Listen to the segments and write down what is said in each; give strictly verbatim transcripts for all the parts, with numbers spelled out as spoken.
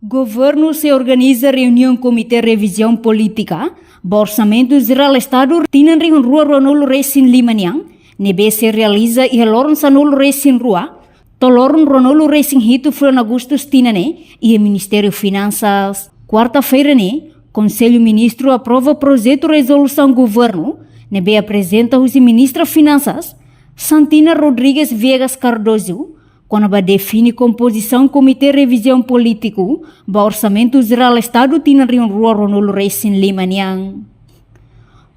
Governu sei organiza reuniaun Komité Revizaun Polítika ba Orsamentu Jerál Estadu tinan rihun rua ruanulu resin lima nian, ne'ebé sei realiza iha loron sanulu resin rua to'o loron ruanulu resin hitu fulan Agustus tinan ne'e, iha Ministériu Finansas. Kuarta-feira ne'e, Konsellu Ministru aprova projetu rezolusaun governu, ne'ebé aprezenta husi Ministra Finansas, Santina Rodrigues Viegas Cardoso, kona-ba define kompozisaun Komité Revizaun Polítiku ba Orsamentu Jerál Estadu tinan rihun rua ruanulu resin lima nian.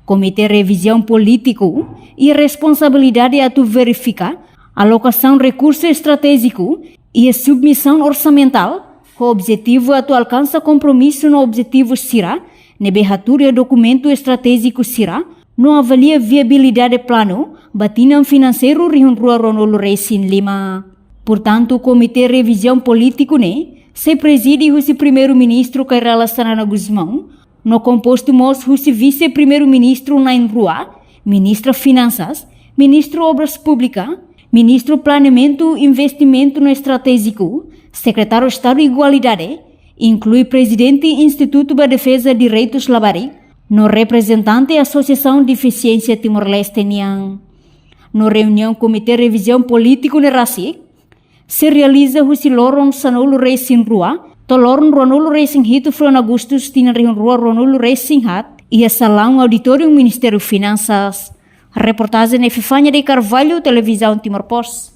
Komité Revizaun Polítiku iha responsabilidade atu verifika alokasaun rekursu estratéjiku iha submisaun orsamentál, ho objetivu atu alkansa kompromisu no objetivu sira ne'ebé hatuur iha dokumentu estratéjiku sira, no avalia viabilidade planu ba tinan finanseiru rihun rua ruanulu resin lima. Portantu, Komité Revizaun Polítiku ne'e sei prezide husi Primeiru-Ministru Kay Rala Xanana Gusmão, no kompostu mós husi Vise-Primeiru-Ministru na'in rua, Ministra Finansas, Ministru Obras Públikas, Ministru Planeamentu, Investimentu no Estratéjiku, Sekretáriu Estadu Igualdade, inklui Prezidente Institutu ba Defeza Direitus Labarik, no reprezentante Asosiasaun Defisiénsia Timor-Leste nian. No reuniaun Komité Revizaun Polítiku ne'e rasik sei realiza husi loron sanulu resin rua to'o loron ruanulu resin hitu fulan Agustus tinan rihun rua ruanulu resin haat, iha salaun auditóriu Ministériu Finansas. Reportajen Epifania de Carvalho, Televizaun Timor Post.